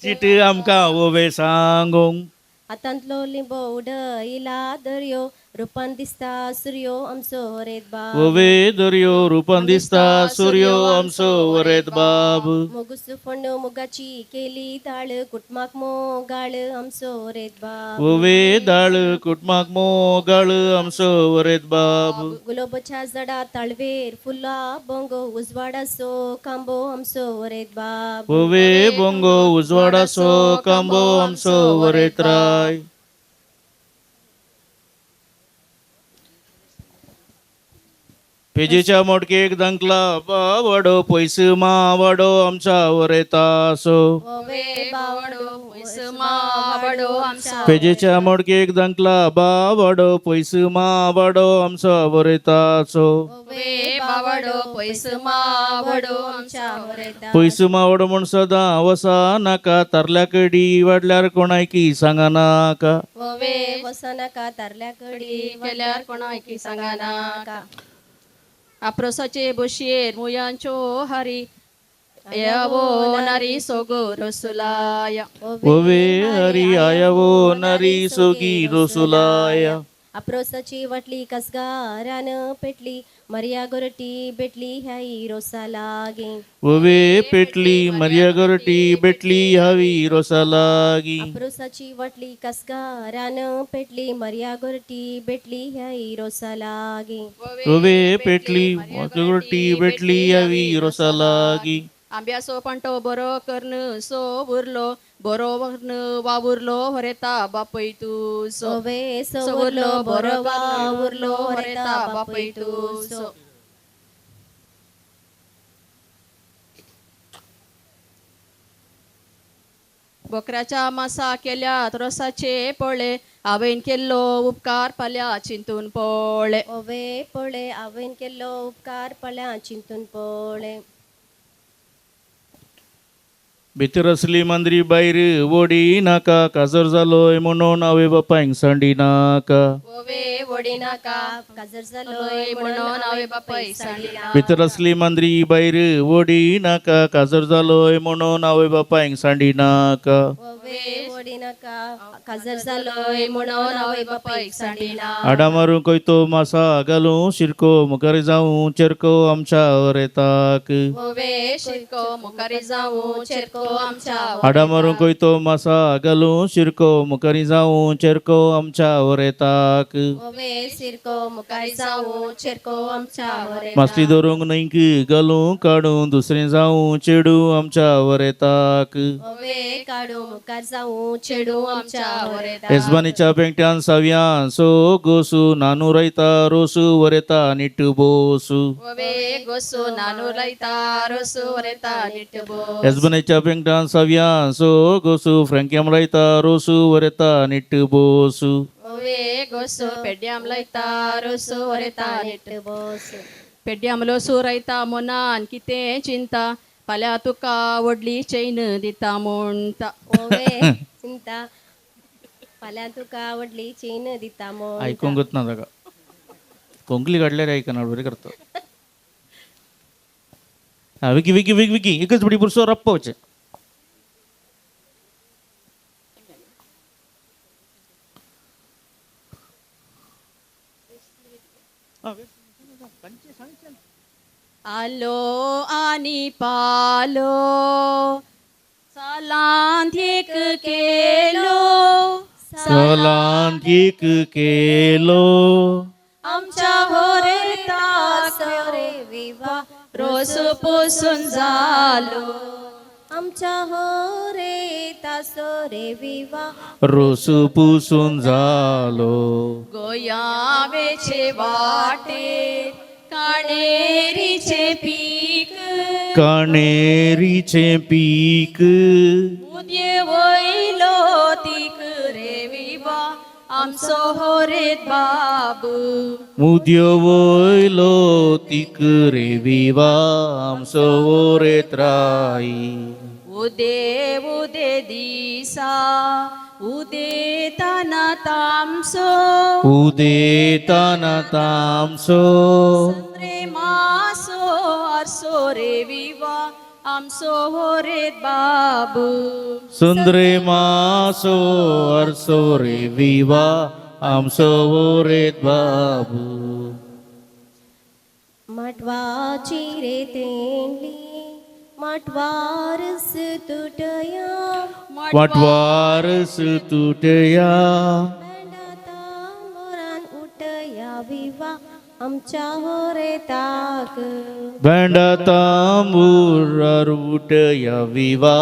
चीट आमकां ओवे सांगूंक. हातांतलो लिंबो उडयला दर्यो रुपान दिसता सुर्यो आमचो होरेत बाब. ओवे दर्यो रुपान दिसता सुर्यो आमचो वरेत बाब. मोगुस फोंड मुगाची केली दाळ कुटमाक मोगाळ आमचो होरेत बाब. ओवे दाळ कुटमाक मोगाळ आमचो वरेत बाब. गुलाबाच्या झाडा ताळवेर फुलां बोंगो उजवाडाचो कांबो आमचो होरेत बाब. ओवे बोंगो उजवाडाचो कांबो आमचो वरेत राय. पेजेच्या मोडकेक दंकला बावडो पयस मावडो आमच्या वरेतासो. ओवे बावडो पयस मावडो आमच्या. पेजेच्या मोडकेक दंकला बावडो पयस मावडो आमचो वरेताचो. ओवे बावडो पयस मावडो आमच्या वरेताक. पयस मावडो म्हूण सदां वसा नाका तारल्या कडी वाडल्यार कोणायकी सांगा नाका. ओवे वसनाका तारल्या कडी केल्यार कोणायकी सांगा नाका. आप्रोसाचे बोशयेर मुयांच्यो हारी यावो नारी सोगो रसुलाया. ओवे हरी आयवो नरी सोगी रोसुलाया. आप्रोसाची वाटली कसगारान पेटली मर्या गोरटी भेटली ह्याई रोसा लागी. ओवे पेटली मर्या गोरटी भेटली हवी रोसा लागी. आप्रोसाची वाटली कसगारान पेटली मर्या गोरटी भेटली ह्याई रोसा लागी. ओवे पेटली गोरटी भेटली हवी रोसा लागी. आंब्याचो पंटो बरो कर्ण सो उरलो बरो वर्ण वावुरलो हरेता बापय तुजो. ओवे सवरलो सवरलो बरो बरो वावुरलो वावुरलो हरेता हरेता बापय बापय तुजो. तुजो. बोकऱ्याच्या मासा केल्यात रोसाचे पोळे आवयन केल्लो उपकार पाल्या चिंतून पोळे. ओवे पोळे आवयन केल्लो उपकार पळ्या चिंतून पोळे. भितर असली मांद्री भायर वोडी नाका काजर जालोय म्हणून आवय बापायक सांडी नाका. ओवे वडी नाका काजर लोय जालोय म्हणून आवय बापायक सांडी नाका. भितर असली मांद्री भायर वोडी नाका काजर जालोय म्हणून आवय बापायक सांडी नाका. ओवे वडी नाका काजर लोय जालोय म्हणून आवय बापायक सांडी नाका. आडा मारूं कोयतो मासा घालूं शिरको मुखार जावं चेरको आमच्या वरेताक. ओवे शिरको मुखारी जावं चेरको आमच्या आडा मारूं कोयतो मासा घालूं शिरको मुखारी जावं चेरको आमच्या वरेताक. ओवे सिरको मुखार जावं चेरको आमच्या वरेताक. मासली धरूंक न्हंयक घालूं काडूं दुसरें जावं चेडूं आमच्या वरेताक. ओवे काडू मुखार जावं चेडूं आमच्या होरेता. येजमानीच्या पेंकट्यान सावयां सो गोसू नानू रायता रोसू वरेता निट्टू बोसू. ओवे गोसू नानू लायता रोसू वरेता निट्टू बोस. येजमानीच्या पेंकट्यान सावयां सो गोसू फ्रँक्याम लायता रोसू वरेता निट्टू बोसू. ओवे गोसू पेड्याम लायता रोसू वरेता निट्टू बोस. पेड्यामलो सुरयता मोनान कितें चिंता फाल्यां तुका व्हडली चैन दिता म्हणटा. ओवे चिंता फाल्यां तुका व्हडली चेन दिता म्हूण. आयकूंकच ना ताका. कोंकली काडल्यार आयकना, बरें करता. हा, विकी विकी विकी विकी एकच बडी पुरसो रप्पा वचें. आलो आनी पालो सालांत एक केलो. सलांत एक केलो. आमच्या होरेताक रे विवा रोस पोसून जालो. आमच्या होरे तासो रे विवा रोस पुसून जालो. गोयावेचे वाटेर काणेरीचे पीक. काणेरीचें पीक. उदये वयलो तीक रे विवा आमचो होरेत बाबू. मुद्यो वयलो तीक रे विवा आमचो ओरेत राई. उदे उदे दिसा उदेताना तामसो. उदेताना तामसो. रे मासो आरसो रे विवा आमचो होरेत बाबू. सुंदरे मासो अरसो रे विवा आमचो ओरेत बाबू. माटवाची रे तेंडली माटवारस तुटया. वाटवारस तुटया. बँडा तांबोरान उटया विवा आमच्या होरेताक. भेंडा तांबूर उटया विवा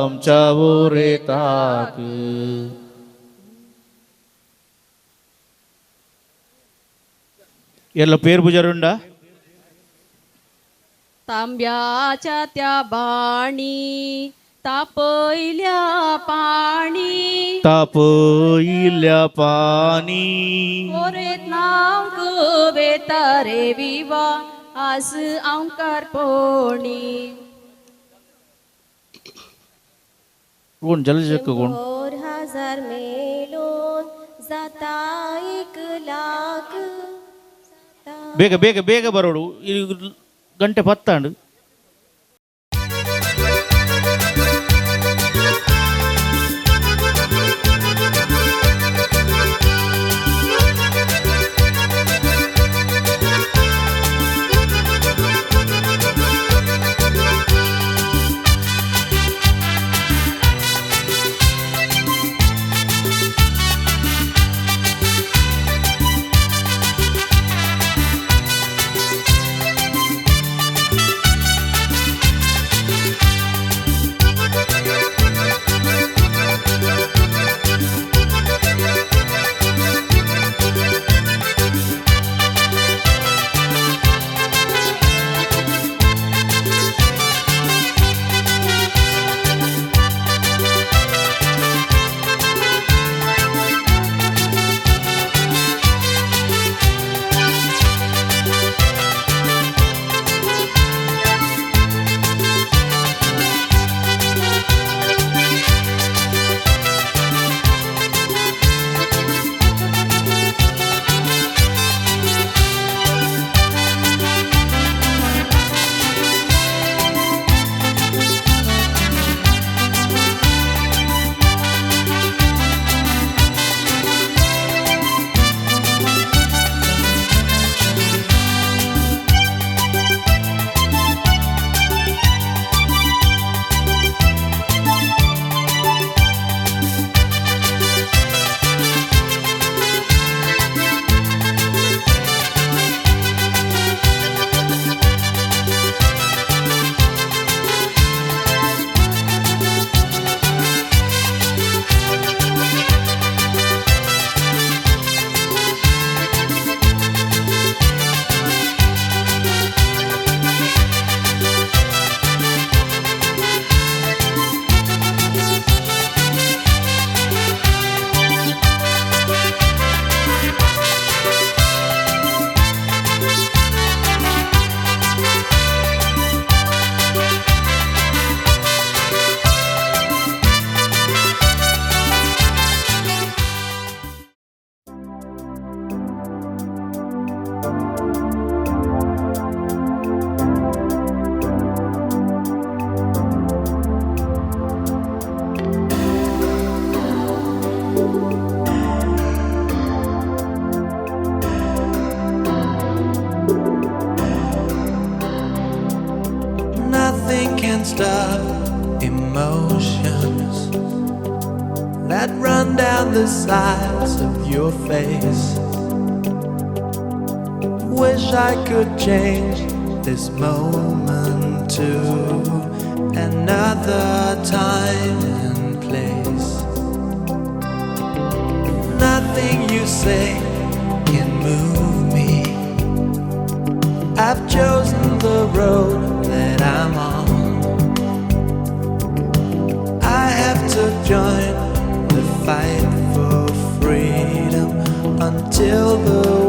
आमच्या ओरेताक. ಎಲ್ಲ ಪೇರ್ ಪೂಜಾರಿ ಉಂಡಾ? तांब्याच्या त्या बाणी तापयल्या पाणी. तापयिल्ल्या पाणी. होरेत नांव वेता रे विवा आज आंकार पोणी. कोण जलचक्क कोण? शंभर हजार मेलोन जाता 1 लाख. ಬೇಗ ಬೇಗ ಬೇಗ ಬರೋಡು, ಈ ಗಂಟೆ ಪತ್ತಾಂಡು. Nothing can stop emotions that run down the sides of your face. Wish I could change this moment to another time and place. Nothing you say can move me. I've chosen the road that I'm on. I have to join the fight for freedom until the